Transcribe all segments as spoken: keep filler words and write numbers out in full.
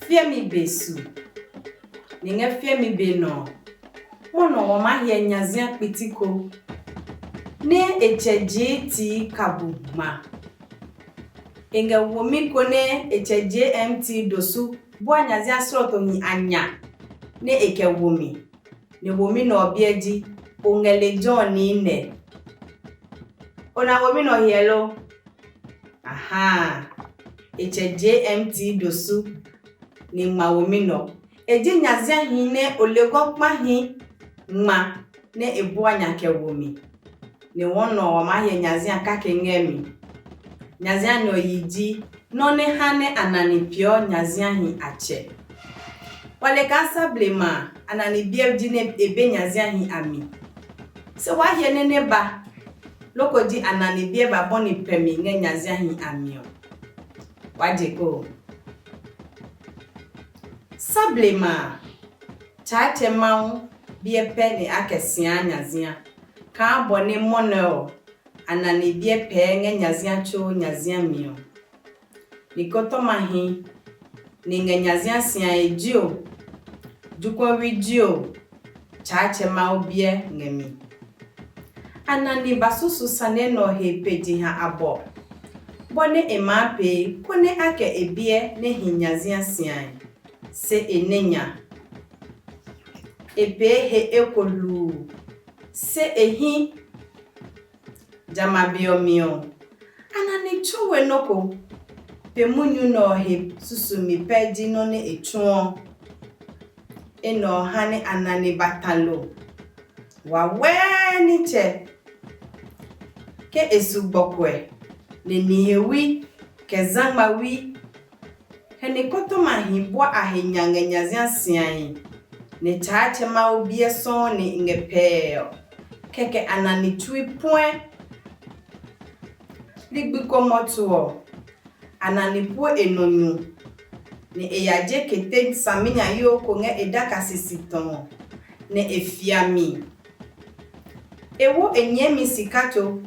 Fiɛmi be su, ni ngɛ fiɛmi be nɔ ɔ, mɔ nɔ ɔ maa hyɛ nyazia kpiti ko, nɛ e tsɛ jee tii kabu ngma. E ngɛ womi ko nɛ e tsɛ jee M T dosu bua nyazia slɔtohi a nya nɛ e kɛ wo mi, nɛ womi nɛ ɔ biɛ ji, o ngɛ lejɛ ɔ niinɛ. O na womi nɛ ɔ hyɛ lo? Ahaa, e tsɛ jee M T dosu ni ngma womi nɛ ɔ. E ji nyaziahi nɛ o le gɔkpahi ngma nɛ e bua nya kɛ wo mi. Ni wɔɔ nɔ ɔ, wa maa hyɛ nyazia kake ngɛ mi. Nyazia nɛ ɔ yi ji nɔ́ nɛ ha nɛ a nane peeɔ nyaziahi a tsɛ. Wa le kaa sa blema a, a nane biɛ ji nɛ e be nyaziahi a mi. Se waa hyɛ nɛ nɛ ba loko ji a nane biɛ ba bɔni pɛ mi ngɛ nyaziahi a mi ɔ. Waa je koo. Sa blema a, Tsaatsɛ Mawu biɛ pɛ nɛ a kɛ siaa nyazia, kaa bɔ nɛ mɔnɛ ɔ, a nane biɛ pɛɛ ngɛ nyazia tsuo nyazia mi ɔ. Nikɔtɔmahi ni ngɛ nyazia siae jio, jukɔwi jio, Tsaatsɛ Mawu biɛ ngɛ mi. A na ni ba susu sane nɛ ɔ he pe jeha abɔ, bɔ nɛ e maa pee konɛ a kɛ e biɛ nɛ hi nyazia siae, se e nɛ nya. E pee he eko hluu, se e hí. Jamɛ a be ɔ mi ɔ, a na ni tsu we nɔ́ ko pe munyu nɛ ɔ he susumi pɛ ji nɔ́ nɛ e tsuɔ. Enɛ ɔ ha nɛ a na ni ba ta lo wawɛɛ nitsɛ, ke e su gbɔkuɛ, nɛ nihewi kɛ zangmawi. Kɛ nikɔtɔmahi bua a he nya ngɛ nyazia siae, nɛ Tsaatsɛ Mawu biɛ sɔuu nɛ e ngɛ pɛɛ ɔ, kɛkɛ a na ni tsui puɛ. Ligbi komɛ ɔ to ɔ, a na ni pue e nɔ nyu, nɛ e ya je kete saminyayoo ko ngɛ e daka sisi tɔ ɔ, nɛ e fia mi. E wo e nyɛɛmi sika tso,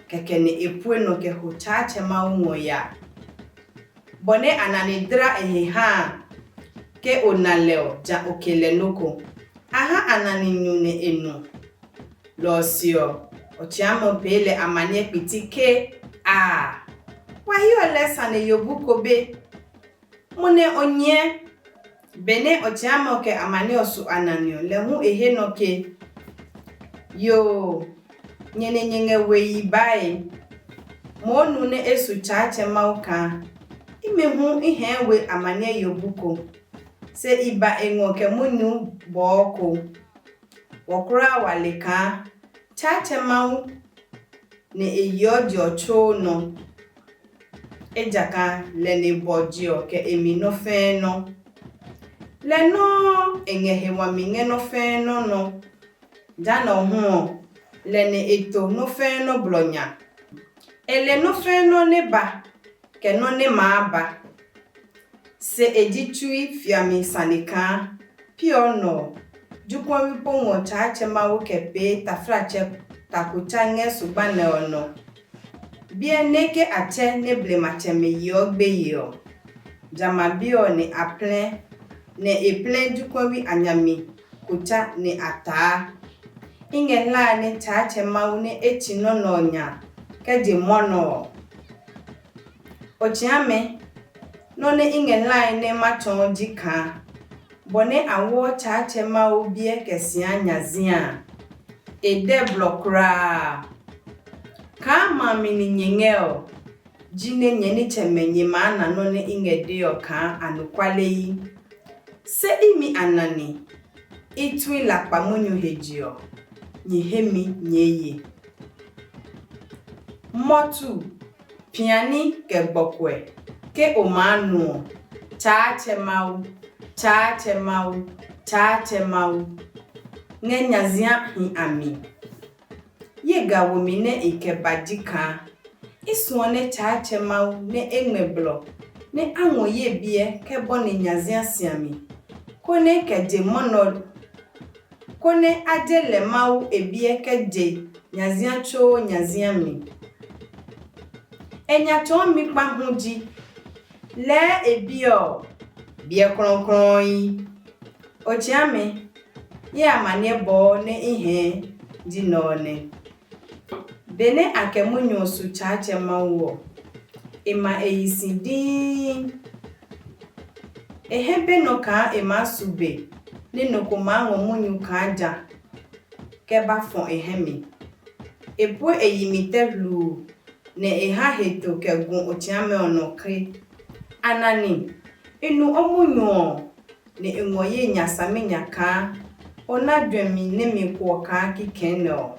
kɛkɛ nɛ e pue nɔ kɛ ho Tsaatsɛ Mawu ngɔ ya. Bɔ nɛ a na ni dla e he ha a, ke o na lɛ ɔ, ja o ke lɛ nɔ́ ko. A ha a na ni nyu nɛ e nu. Lɔ ɔ se ɔ, ɔtsiamɛ ɔ pee lɛ amaniɛ kpiti ke, aa, wa hiɔ lɛɛ sane yobu ko be. Mo nɛ o nyɛɛ. Benɛ ɔtsiamɛ ɔ kɛ amaniɛ ɔ su a nane ɔ, lɛ hu e he nɔ ke, yoo, nyɛ nɛ nyɛ ngɛ we yibae. Moo nu nɛ e su Tsaatsɛ Mawu kaa imi hu i hɛɛ we amaniɛ yobu ko, se i ba e ngɔ kɛ munyu bɔɔ ko. Wɔ kulaa wa le kaa Tsaatsɛ Mawu nɛ e yeɔ je ɔ tsuo nɔ, ejakaa lɛ nɛ e bɔ je ɔ kɛ e mi nɔ́ fɛ́ɛ́ nɔ́. Lɛ nɔuu e ngɛ he wami ngɛ nɔ́ fɛ́ɛ́ nɔ́ nɔ. Jehanɛ ɔ hu ɔ, lɛ nɛ e to nɔ́ fɛ́ɛ́ nɔ́ blɔ nya. E le nɔ́ fɛ́ɛ́ nɔ́ nɛ ba kɛ nɔ́ nɛ maa ba. Se e ji tsui fiami sane kaa pi ɔ nɔ ɔ, jukɔmi po ngɔ Tsaatsɛ Mawu kɛ pee taflatsɛ takuta ngɛ zugba nɛ ɔ nɔ. Biɛ nɛ ke a tsɛ nɛ blematsɛmɛ yeɔ gbeye ɔ, jamɛ a be ɔ nɛ a plɛ, nɛ e plɛ jukɔmi a nyami kuta nɛ a taa. I ngɛ hlae nɛ Tsaatsɛ Mawu nɛ e tsi nɔ́ nɛ ɔ nya kɛ je mɔnɔ ɔ. Otsiamɛ, nɔ́ nɛ i ngɛ hlae nɛ ma tsɔɔ ji kaa bɔ nɛ a woɔ Tsaatsɛ Mawu biɛ kɛ siaa nyazia a, e dɛ blɔ kulaa. Kaa ma mi ni nyɛ ngɛ ɔ, jinɛ nyɛ nitsɛmɛ nyɛ maa na nɔ́ nɛ i ngɛ dee ɔ kaa anɔkuale yi. Se imi a nane, i tui lakpa munyu he je ɔ, nyɛ hemi nyɛɛ ye. Mɔtu, piani kɛ gbɔkuɛ, ke o maa nu ɔ, Tsaatsɛ Mawu, Tsaatsɛ Mawu, Tsaatsɛ Mawu, ngɛ nyazia hi a mi. Ye ga womi nɛ e kɛ ba ji kaa i suɔ nɛ Tsaatsɛ Mawu nɛ e ngmɛ blɔ nɛ a ngɔ ye biɛ kɛ bɔni nyazia siami, konɛ kɛ je mɔnɔ, konɛ a je lɛ Mawu e biɛ kɛ je nyazia tsuo nyazia mi. E nya tsɔɔmi kpa hu ji, lɛɛ e biɛ ɔ, Biɛ klɔuklɔui. O tsĩa mi, ye amaniɛ bɔɔ nɛ i hɛɛ ji nɛ ɔ nɛ. Benɛ a kɛ munyu ɔ su Tsaatsɛ Mawu ɔ, e ma e yi si dii. E hɛ be nɔ kaa e maa su be nɛ nɔ ko maa ngɔ munyu kaa ja kɛ ba fɔ e hɛ mi. E pue e yi mi tɛ hluu, nɛ e ha heto kɛ gu otsiamɛ ɔ nɔ ke, Anani, i nu o munyu ɔ, nɛ e ngɔ ye nya saminya kaa o na juɛmi nɛ mi kuɔ kaa kikɛ nɛ ɔ.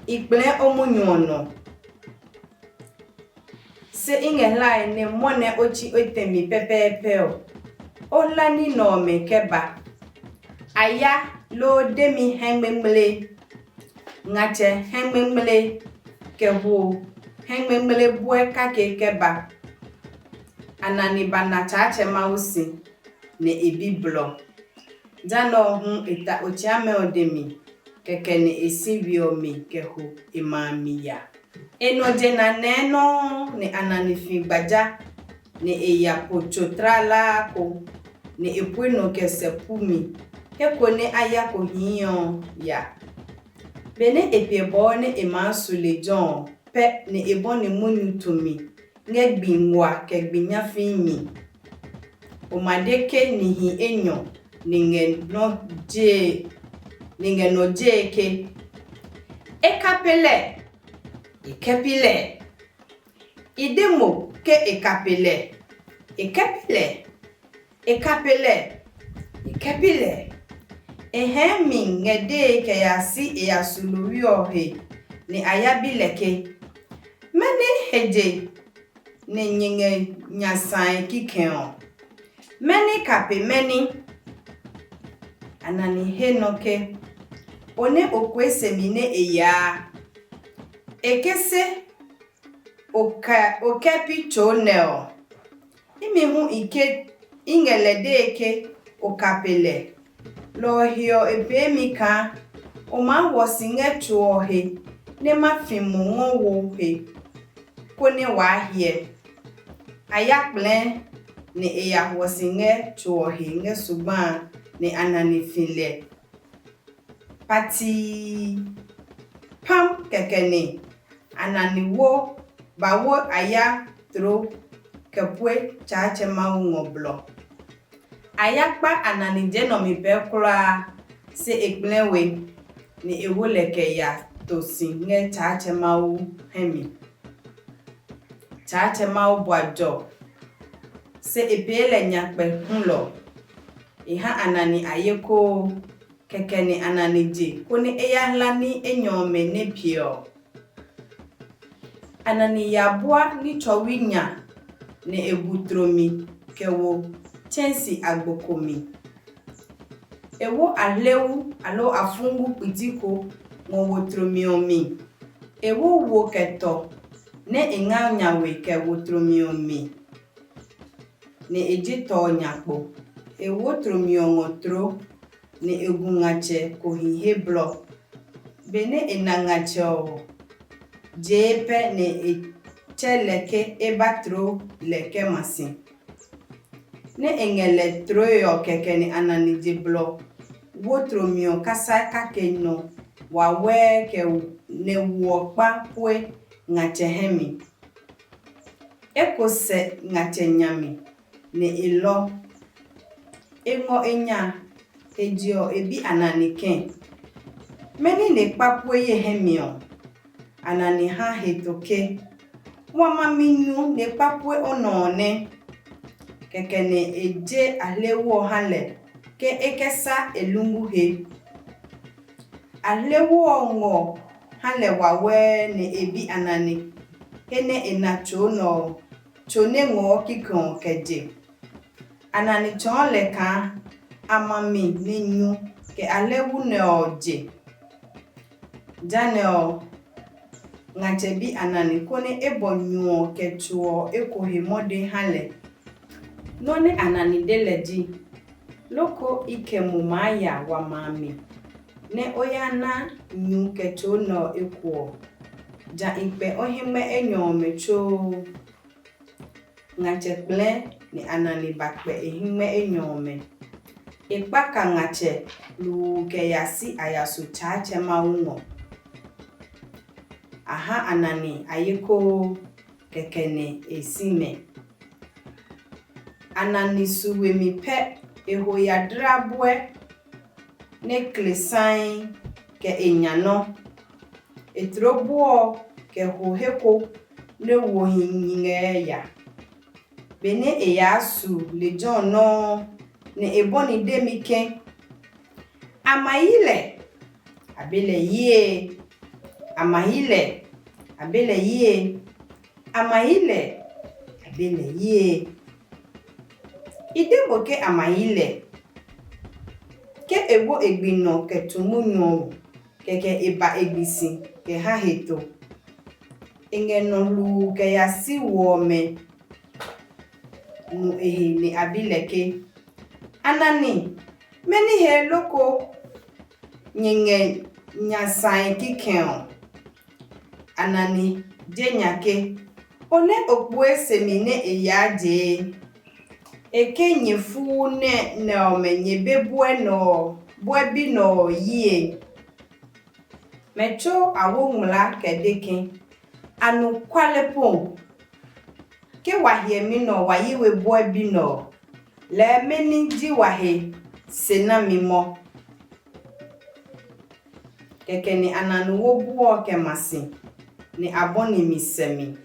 I kplɛɛ o munyu ɔ nɔ. Se i ngɛ hlae nɛ mɔ nɛ o tsi etɛ mi pɛpɛɛpɛ ɔ, o hla ní nɛ ɔmɛ kɛ ba. Aya loo demi hɛngmɛngmle, ngatsɛ hɛngmɛngmle, kɛ ho hɛngmɛngmle buɛ kake kɛ ba. Anani ba na Tsaatsɛ Mawu si, nɛ e bi blɔ. Jehanɛ ɔ hu e ta otsiamɛ ɔ dɛ mi, kɛkɛ nɛ e si we ɔ mi kɛ ho e ma a mi ya. E nɔ je na nɛɛ nɔuu nɛ a na nifi gbaja, nɛ e ya po tso tlaalaa ko, nɛ e pue nɔ kɛ sɛ pu mi, he ko nɛ a ya ko hii ɔ ya. Benɛ e piɛ bɔɔ nɛ e maa su lejɛ ɔ pɛ nɛ e bɔni munyu tumi ngɛ gbi ngua kɛ gbi nyafii mi. O ma de ke nihi enyɔ ni ngɛ nɔ jee ni ngɛ nɔ jee ke, e ka pe lɛ, e kɛ pi lɛ. I de mo ke e ka pe lɛ, e kɛ pi lɛ, e ka pe lɛ, e kɛ pi lɛ. E hɛɛ mi ngɛ dee kɛ ya si e ya su lohwi ɔ he, nɛ a ya bi lɛ ke, mɛni he je nɛ nyɛ ngɛ nya sae kikɛ ɔ? Mɛni ka pe mɛni? A na ni he nɔ ke, o nɛ o kue se mi nɛ e yaa. E ke se o kɛ pi tso nɛ ɔ, imi hu i ke i ngɛ lɛ dee ke o ka pe lɛ. Lɔ ɔ he ɔ, e pee mi kaa o maa hwɔ si ngɛ tso ɔ he nɛ ma fi mo ngɔ wo he, konɛ waa hyɛ. A ya kplɛɛ, nɛ e ya hwɔ si ngɛ tso ɔ he ngɛ zugba a, nɛ a na ni fi lɛ patii. Pam kɛkɛ nɛ a na ni wo ba wo a ya tloo kɛ pue Tsaatsɛ Mawu ngɔ blɔ. A ya kpa a na ni je nɔ mi pɛɛ kulaa, se e kplɛɛ we, nɛ e wo lɛ kɛ ya to si ngɛ Tsaatsɛ Mawu hɛ mi. Tsaatsɛ Mawu bua jɔ, se e pee lɛ nyakpɛ hulɔ. E ha a na ni a ye koo, kɛkɛ nɛ a na ni je, konɛ e ya hla ní enyɔ ɔmɛ nɛ piɛ ɔ. A na ni ya bua ní tsɔwi nya, nɛ e bu tlomi kɛ wo tsɛ̃si agbo ko mi. E wo ahlewu aloo afungu kpiti ko ngɔ wo tlomi ɔ mi. E wo wo kɛ tɔ nɛ e ngɛ nya we kɛ wo tlomi ɔ mi, nɛ e ji tɔ ɔ nya kpo. E wo tlomi ɔ ngɔ tloo, nɛ e gu ngatsɛ ko hi he blɔ. Benɛ e na ngatsɛ ɔ jee pɛ, nɛ e tsɛ lɛ ke e ba tloo lɛ kɛ ma si. Nɛ e ngɛ lɛ tloo ɔ kɛkɛ nɛ a na ni je blɔ wo tlomi ɔ kasa kake nɔ wawɛɛ kɛ nɛ wo ɔ kpa pue ngatsɛ hɛ mi. Eko sɛ ngatsɛ nya mi, nɛ e lɔ. E ngɔ e nya, e je ɔ, e bi a nane kɛ̃. Mɛni nɛ e kpa pue ye hɛ mi ɔ? A nane ha heto ke, wa ma mi nyu nɛ e kpa pue o nɔ ɔ nɛ. Kɛkɛ nɛ e je ahlewu ɔ ha lɛ ke e kɛ sa e lungu he. Ahlewu ɔ ngɔ ha lɛ wawɛɛ nɛ e bi a nane he nɛ e na tso nɛ ɔ, tso nɛ ngɔɔ kikɛ ɔ kɛ je. A nane tsɔɔ lɛ kaa a ma mi nɛ nyu kɛ ahlewu nɛ ɔ je. Janɛ ɔ, ngatsɛ bi a nane konɛ e bɔ nyu ɔ kɛ tso ɔ eko he mɔde ha lɛ. Nɔ́ nɛ a na ni de lɛ ji, loko i kɛ mo maa ya wama a mi, nɛ o ya na nyu kɛ tsoo nɛ ɔ eko ɔ, ja i kpɛ o hɛngmɛ enyɔ ɔmɛ tsuoo. Ngatsɛ kplɛɛ nɛ Anani ba kpɛ e hɛngmɛ enyɔ ɔmɛ. E kpa ka ngatsɛ luu kɛ ya si a ya su Tsaatsɛ Mawu ngɔ. A ha Anani a ye koo, kɛkɛ nɛ e si mɛ. Anani su we mi pɛ, e ho ya dla buɛ nɛ kle sae kɛ e nya nɔ́. E tloo buɔ ɔ kɛ ho he ko nɛ wohi ngɛ ya. Benɛ e yaa su lejɛ ɔ nɔuu, nɛ e bɔni demi ke, "A ma yi lɛ! A be lɛ yie! A ma yi lɛ! A be lɛ yie! A ma yi lɛ! A be lɛ yie!" I de mo ke a ma yi lɛ. Ke e wo e gbi nɔ kɛ tu munyu ɔ, kɛkɛ e ba e gbi si kɛ ha heto. E ngɛ nɔ hluu kɛ ya si wo ɔmɛ nu e he nɛ a bi lɛ ke, "Anani, mɛni he loko nyɛ ngɛ nya sae kikɛ ɔ?" Anani je nya ke, "O nɛ o kpue se mi nɛ e yaa jee. E ke nyɛ fuu nɛ nɛ ɔmɛ nyɛ be buɛ nɛ ɔ, buɛ bi nɛ ɔ yie." Mɛ tsuo a wo ngmlaa kɛ de ke, "Anɔkuale po, ke wa hyɛmi nɛ ɔ wa yi we buɛ bi nɛ ɔ, lɛɛ mɛni ji wa he se nami mɔ?" Kɛkɛ nɛ a na nu wo bu ɔ kɛ ma si, nɛ a bɔni mi sɛ mi.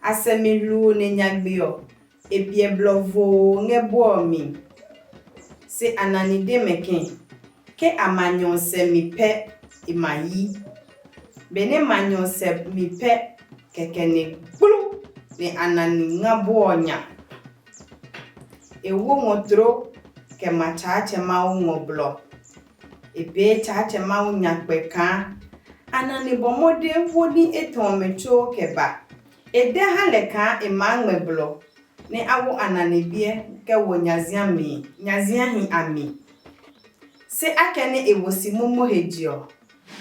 A sɛ mi hluu nɛ nyagbe ɔ, e piɛ blɔ voo ngɛ bu ɔ mi. Se a na ni de mɛ ke, ke a ma nyɔ sɛ mi pɛ, e ma yi. Benɛ ma nyɔ sɛ mi pɛ, kɛkɛ nɛ gblu nɛ a na ni nga bu ɔ nya. E wo ngɔ tloo kɛ ma Tsaatsɛ Mawu ngɔ blɔ. E pee Tsaatsɛ Mawu nyakpɛ kaa a na ni bɔ mɔde wo ní etɛ ɔmɛ tsuo kɛ ba. E de ha lɛ kaa e maa ngmɛ blɔ nɛ a wo a na ni biɛ kɛ wo nyazia mi, nyaziahi a mi. Se akɛnɛ e wo si momo he je ɔ,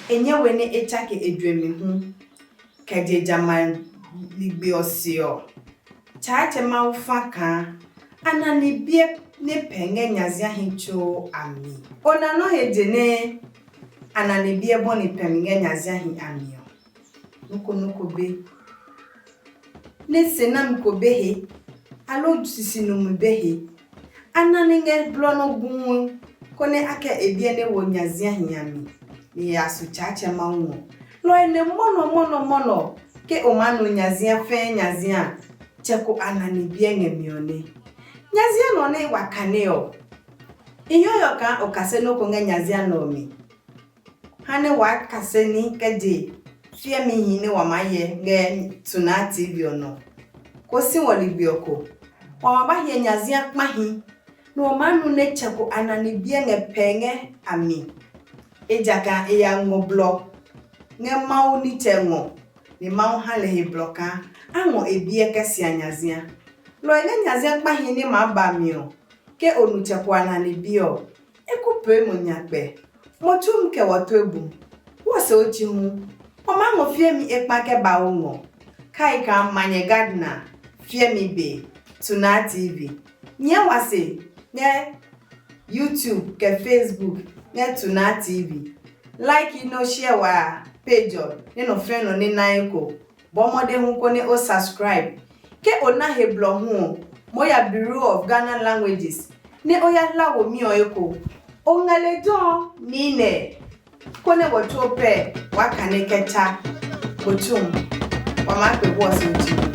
e nyɛ we nɛ e tsake e juɛmi hu, kɛ je jamɛ a ligbi ɔ se ɔ. Tsaatsɛ Mawu fa kaa a na ni biɛ nɛ pɛ ngɛ nyaziahi tsuo a mi. O na nɔ́ he je nɛ a na ni biɛ bɔni pɛ mi ngɛ nyaziahi a mi ɔ? Nɔ́ ko nɔ́ ko be. Nɛ se nami ko be he, aloo sisi numi be he. A na ni ngɛ blɔ nɔ guu, konɛ a kɛ e biɛ nɛ wo nyazia hi a mi, nɛ e ya su Tsaatsɛ Mawu ngɔ. Lɔ ɔ nɛ mɔnɔ mɔnɔ mɔnɔ, ke o maa nu nyazia fɛɛ nyazia a, tsɛ ko a na ni biɛ ngɛ mi ɔ nɛ. Nyazia nɔ nɛ wa kane ɔ, i yɔyɔ kaa o kase nɔ́ ko ngɛ nyazia nɔ ɔ mi. Ha nɛ waa kase ní kɛ je fiɛmihi nɛ wa maa hyɛ ngɛ Tunaa T V ɔ nɔ. Koo si wɔ ligbi ɔ ko, wa ma ba hyɛ nyazia kpahi, nɛ wa maa nu nɛ tsɛ ko a na ni biɛ ngɛ pɛɛ ngɛ a mi. Ejakaa e ya ngɔ blɔ ngɛ Mawu nitsɛ ngɔ, nɛ Mawu ha lɛ he blɔ kaa a ngɔ e biɛ kɛ sia nyazia. Lɔ ɔ ngɛ nyazia kpahi nɛ maa ba mi ɔ, ke o nu tsɛ ko a na ni biɛ ɔ, e ku pee mo nyakpɛ. Mo tsuo mi kɛ wɔ tue bu. Wɔ se o tsi hu. O maa ngɔ fiɛmi ekpa kɛ ba o ngɔ. Kai kaa Manyɛ Gardner fiɛmi be Tunaa T V. Nyɛɛ wa se ngɛ YouTube kɛ Facebook ngɛ Tunaa T V. Like nɛ o share wa page ɔ nɛ nɔ fɛ̃ nɔ nɛ na eko. Bɔ mɔde hu konɛ o subscribe. Ke o na he blɔ hu ɔ, mo ya Bureau of Ghana Languages nɛ o ya hla wo mi ɔ eko. O ngɛ lejɛ ɔ niinɛ, konɛ wɔ tsuo pɛ waa kane kɛ tsa. Mo tsu, wa maa kpe bɔɔ si o tsu.